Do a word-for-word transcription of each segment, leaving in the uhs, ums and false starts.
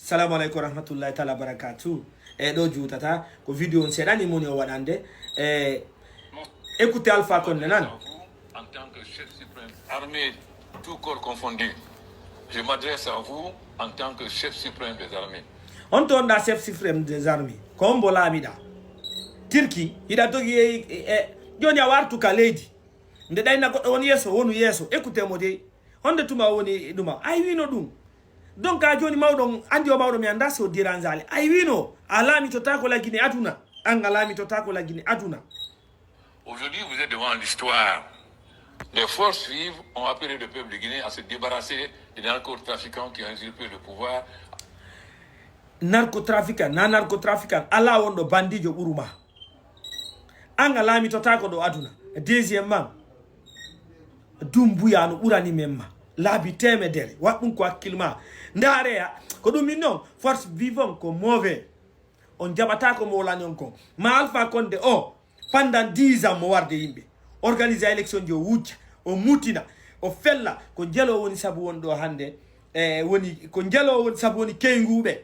Salamu aleykum wa rahmatullahi taala wa barakatuh. E ɗo juutata ko vidéo on seeɗani moni o waɗande. E écoutez Alpha Konde nan. En tant que chef suprême armée, tout corps confondu, je m'adresse à vous en tant que chef suprême des armées. On to wonɗa chef suprême des armées, ko on mbo laamiɗa Turki, hiɗa dogi e, e, e, joni a wartu ka leydi. Nde ɗayna goɗɗo woni yeeso, wonu yeeso. Écoutez mo dey. Honde tuma woni ɗuma? Ay wino ɗum. Donc a joni mawɗo on, andi o mawɗo mi anda so dérange ali. Ay wino, a laamitotako lagine aduna. An a laamitotako lagine aduna. Aujourd'hui, vous êtes devant l'histoire. Les forces vives ont appelé le peuple de Guinée à se débarrasser des narcotrafiquants qui ont usurpé le pouvoir. Narcotrafiquant, na narcotrafiquant, ala wonɗo bandijo ɓuruma. An a laamitotako ɗo aduna. Deuxièmement, Dumbuya no ɓurani men ma laabi temedere. Waɗ ɗum ko hakkil ma. Ndaareya, ko ɗum min non, force vivant ko mauvais. On jaɓata ko mo wolani on kon. Ma Alpha Konde o, pendant dix ans mo warde yimɓe. Organiser élection ji o wujja, o mutina, o fella. Ko njelo woni sabu woni ɗo hande. E woni, ko njelo woni sabu woni keynguɓe.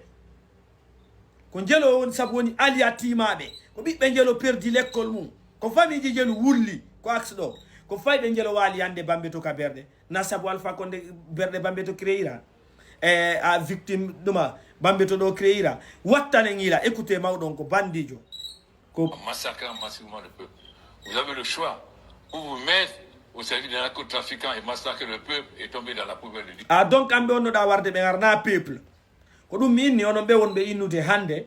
Ko njelo woni sabu woni aliya timaɓe. Ko ɓiɓɓe njelo perdi l'école mum. Ko famille ji njelu wulli, ko axe ɗo. Ko fayɓe njelo waali hande Bambeto ka berɗe. Na sabu Alpha Konde berɗe Bambeto créira. E a victime ɗuma Bambeto ɗo créira. Wattane ngila, écoutez mawɗo on ko bandijo. Ko massacrant massivement le peuple. Vous avez le choix. Ou vous mettre au service des narcotrafiquants et massacrer le peuple et tomber dans la poubelle de l'histoire. A donc amɓe onnoɗa warde ɓe ngarna peuple. Ko ɗum mi inni onon ɓe wonɓe innude hande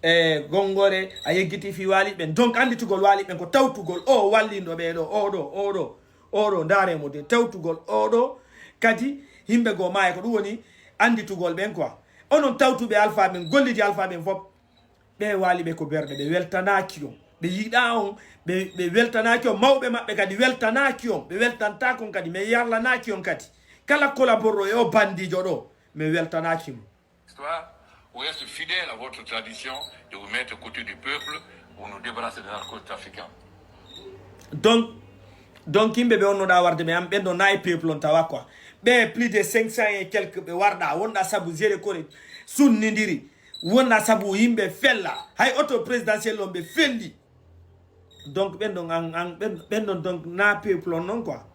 e gongore a yeggiti fi waali ɓen. Donc anditugol waali ɓen ko tawtugol o wallindo ɓe ɗo, o ɗo, o ɗo, o ɗo, ndaare mo de tawtugol o ɗo. Kadi yimɓe go maaye ko ɗum woni anditugol ɓen quoi. Onon tawtuɓe Alpha ɓen, gollidi Alpha ɓen fop. Ɓe waali ɓe ko berɗe, ɓe weltanaaki on. Ɓe yiɗa on, ɓe, ɓe weltanaaki on. Mawɓe maɓɓe kadi weltanaaki on. Ɓe weltanta kon kadi, mais yarlanaaki on kadi. Kala collaboreɗo e o bandijo ɗo, mais weltanaaki mo. Histoire, vous restez fidèle à votre tradition de vous mettre au côté du peuple pour nous débarrasser des narcotrafiquants. Donc, donc yimɓe ɓe onnoɗa warde ɓe am ɓen ɗo na e peuple on tawa quoi. Ɓe plus de cinq cents et quelques ɓe warɗa wonɗa sabu zéro kore sunnidiri. Wonɗa sabu yimɓe fella. Hay auto présidentiel on ɓe felli. Donc ɓen ɗon an, an, ɓen, ɓen ɗon donc na peuple on non quoi.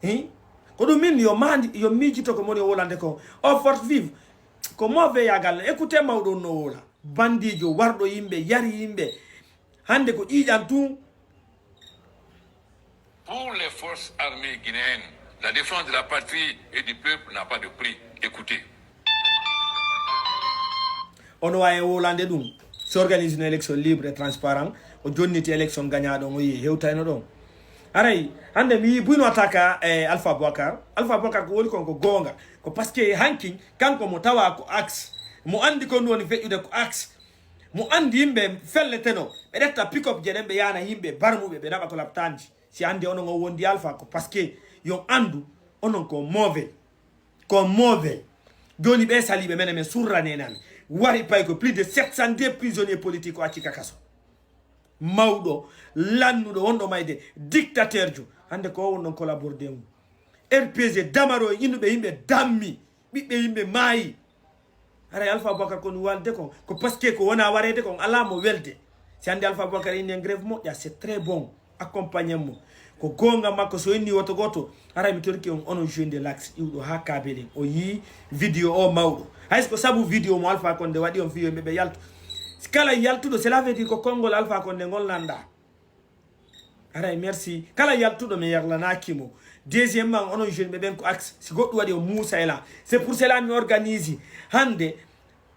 Hein? Ko ɗum min yo mandi, yo miijito ko moni o wolande ko. O force vive. Ko mauvais yagal. Écoutez mawɗo on no wola. Bandijo warɗo yimɓe, yari yimɓe. Hande ko ƴiiƴan tun. Pour les forces armées guinéennes, la défense de la patrie et du peuple n'a pas de prix. Écoutez. Ono wawi wolande ɗum. Si organise no élection libre et transparent, o jonniti élection gañaɗo on, o yi hewtayno ɗon. Aray hande mi yi buyno attaque e Alpha Boakar. Alpha Boakar ko woni kon ko goonga. Ko parce que hankin kanko mo tawa ko axe. Mo andi ko woni feƴƴude ko axe. Mo andi yimɓe felleteno ɓe ƴetta pick-up je ɗen ɓe yana yimɓe barmuɓe ɓe naɓa ko laptandi. Si andi onon on wondi Alpha ko parce que yon andu onon ko mauvais. Ko mauvais. Joni ɓe saliɓe menen men surranenami. Wari pay ko plus de sept cent deux prisonniers politiques o acci ka kaso. Mawɗo lannuɗo wonɗo mayde dictateur jo. Hande ko wonɗon collaborer de mum. R P G damaro e innuɓe yimɓe dammi. Ɓiɓɓe yimɓe maayi. Haray Alpha Boakar kon walde kon ko parce que ko wona warede kon ala mo welde. Si hande Alpha Boakar inni en grève moƴƴa, c'est très bon. Accompagner mo. Ko goonga makko so inni woto goto. Haray mi torki on onon jeune de l'axe iwɗo ha kabelen o yi vidéo o mawɗo. Hayso ko sabu vidéo mo Alpha Konde waɗi on fiyo yimɓe ɓe yaltu. Si kala yaltuɗo cela veut dire ko konngol Alpha Konde ngol nanda. Aray merci kala yaltuɗo mi yarlanaki mo. Deuxièmement onon jeune ɓe ɓen ko axe si goɗɗum waɗi o muusa e la. C'est pour cela mi organise hande.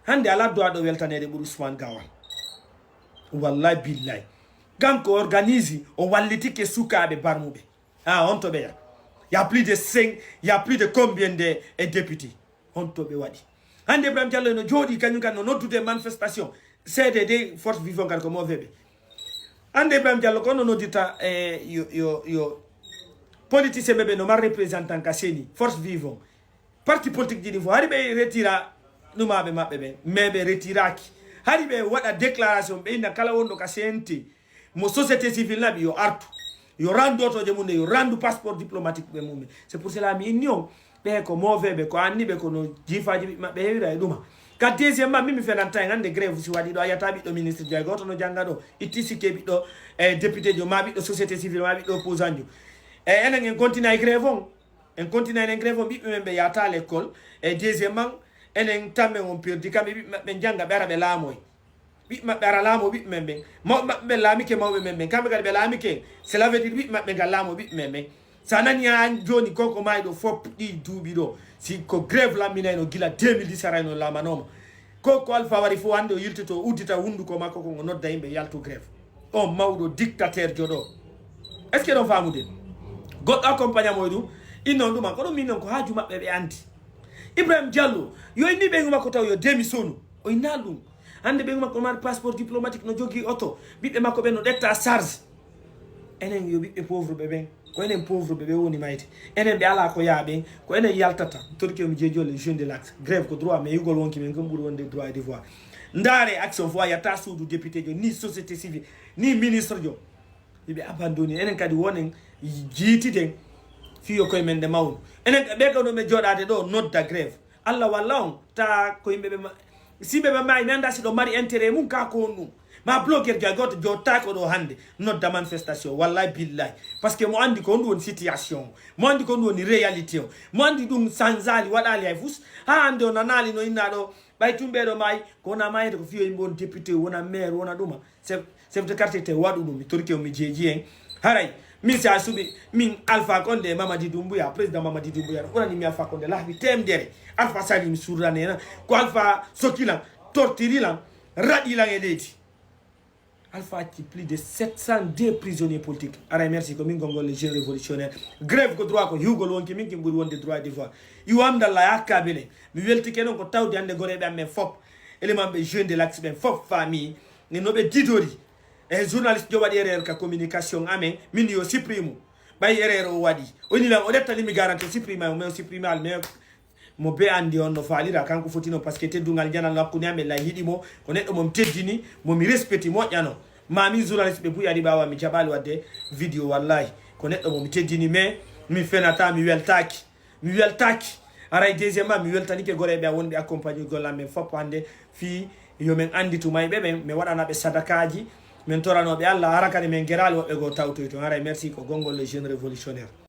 Hande ala duwaɗo weltanede ɓuri Ousmane Gawal. Wallahi billahi kanko organise o wallitike sukaɓe barmuɓe. A on to ɓeya y a plus de cinq y a plus de combien de e député? Honto ɓe waɗi hande Ibrahima Diallo eno jooɗi kañum kan no noddude manifestation. C D D force vivant kan ko mauvais ɓe. Hande Ibrahima Diallo ko no noddirta e yo yo yo politicien ɓe ɓe no mar représentant ka seni force vivant. Parti politique ji ɗi fof hari ɓe retira ɗumaɓe maɓɓe ɓe mais ɓe retiraki. Hari ɓe waɗa déclaration ɓe inna kala wonɗo ka C N T mo société civile naɓi yo artu yo randu otoje mum ɗe yo randu passeport diplomatique ɓe mum. C'est pour cela mi inni on ɓe ko mauvais ɓe ko anni ɓe kono jifaji ɓiɓɓe maɓɓe hewira e ɗuma. Ka deuxième ma, min mi fenanta en hannde grève si waɗi ɗo, a yata ɓiɗɗo ministre jo, hay gooto no jannga ɗo, itti sikke ɓiɗɗo, e député jo, ma ɓiɗɗo société civile, ma ɓiɗɗo opposant jo. E enen en continue e grève on. En continue enen grève on, ɓiɓɓe men ɓe yata l'école. E deuxième man, enen tammen on perdi, kamɓe ɓiɓɓe maɓɓe jannga, ɓe ara ɓe laamoy. Ɓiɓɓe maɓɓe ara laamo ɓiɓɓe men ɓen. Mawɓe maɓɓe ɓe laamike mawɓe men ɓen. Kamɓe kadi ɓe laamike. Cela veut dire ɓiɓɓe maɓɓe ngal laamo ɓiɓɓe men ɓen. Sa nani an joni koko mayi ɗo fop ɗi duuɓi ɗo. Si ko grève lamminayno gila deux mille dix arayno lamanoma. Ko ko Alpha wari fof hannde o yiltoto, o uddita hunnduko makko, ko o nodda yimɓe yaltu grève. On mawɗo dictateur jo ɗo. Est-ce que ɗon faamude? Goɗɗo accompagna mo e ɗum. Innon ɗuma, ko ɗum min non ko haaju maɓɓe ɓe anndi. Ibrahim Diallo, yo inni ɓeygu makko taw yo démissionnu. O innaali ɗum. Hannde ɓeygu makko no mari passeport diplomatique, no jogii oto. Ɓiɓɓe makko ɓen no ƴetta charge. Enen yo ɓiɓɓe pauvre ɓe ɓen. Ko enen pauvre ɓe ɓe woni mayde. Enen ɓe alaa ko yaa ɓen. Ko enen yaltata. Torki o mi jeeji on les jeunes de l'axe. Grève ko droit, mais yugol wonki men kon ɓuri wonde droit et devoir. Ndaare action fof a yatta suudu député jo, ni société civile, ni ministre jo. Ɓe abandonné. Enen kadi wonen jiitiden fiyo koye men nde mawnu. Enen ɓe ko ɗo ɓe jooɗaade ɗo nodda grève. Allah walla on, ta ko yimɓe ɓe ma-, si ɓe ɓe maayi, mi annda si ɗo mari intérêt mum ka ko on ɗum. Ma blogueur jo, hay gooto jooɗtaako ɗo hannde nodda manifestation. Wallahi billahi. Parce que mo anndi ko on ɗum woni situation. Mo anndi ko on ɗum woni réalité o. Mo anndi ɗum sanzaali, waɗaali hay fus. Haa hannde o nanaali no inna ɗo, ɓay tumɓe ɗo maayi, ko wona maayede ko fiyo yimɓe won député, wona maire, wona ɗuma. Chef, chef de quartier te waɗu ɗum, mi torki on, mi jeeji en. Haray, min si a suɓi, min Alpha Condé, Mamadi Doumbouya, président Mamadi Doumbouya, no ɓurani mi Alpha Condé laabi teemdere. Alpha sali mi surranena, ko Alpha sokilan, tortirilan, raɗilan e leydi. Alpha acci plus de sept cent deux prisonniers politiques. Haray merci ko min gongol les jeunes révolutionnaires. Grève ko droit ko hiwgol wonki min kin ɓuri wonde droit et devoir. Iwo Hamdallah yakka bele. Mi weltike noon ko tawde hannde goreeɓe amen fof. Élément ɓe jeune de l'axe ɓen fof famille. Ni no ɓe didori. E journaliste jo waɗi erreur ka communication amen. Min yo supprime. Ɓay erreur o waɗi. O ni lan o ɗettani mi garanti o supprime o, mais o supprime al, mais mo be anndi on no faalira, kanko foti no, parce que teddungal janal hakkunde amen lay yiɗi mo. Ko neɗɗo mo mi teddini, mo mi respecti, moƴƴano. Ma min journaliste ɓe buy ari ɓaawa mi jaɓaali waɗde vidéo, wallahi. Ko neɗɗo mo mi teddini, mais mi fenata, mi weltaaki. Mi weltaaki. Haray deuxième ma, mi weltanike goreeɓe a wonɓe accompagné gollal men fof hannde. Fii yo men annditu mayɓe ɓen, mi waɗana ɓe sadakaaji, min toranoɓe Allah, hara kadi min geraali woɓɓe goo tawtoy toon. Haray merci ko gongol les jeunes révolutionnaires.